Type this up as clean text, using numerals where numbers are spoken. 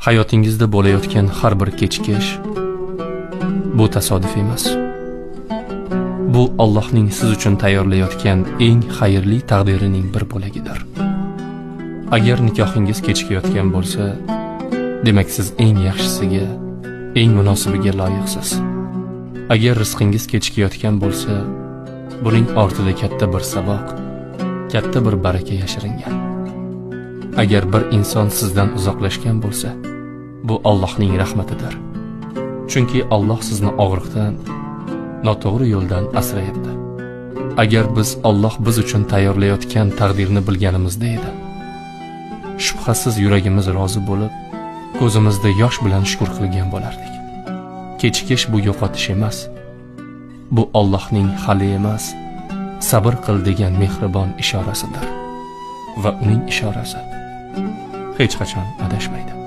Hayotingizda bo'layotgan har bir kechikish bu tasodif emas. Bu Allohning siz uchun tayyorlayotgan eng xayrli taqdirining bir bo'lagidir. Agar nikohingiz kechikayotgan bo'lsa, demak siz eng yaxshisiga, eng munosibiga loyiqsiz. Agar rizqingiz kechikayotgan bo'lsa, buning ortida katta bir saboq, katta bir baraka yashiringan. Agar bir inson sizdan uzoqlashgan bo'lsa, bu Allohning rahmatidir. Chunki Alloh sizni og'riqdan, noto'g'ri yo'ldan asrayapti. Agar biz Alloh biz uchun tayyorlayotgan taqdirni bilganimizda edi, shubhasiz yuragimiz rozi bo'lib, ko'zimizda yosh bilan shukr qilgan bo'lardik. Kechikish bu yo'qotish emas. Bu Allohning hali emas, sabr qil degan mehribon ishorasidir. Va uning ishorasi hech qachon adashmaydi.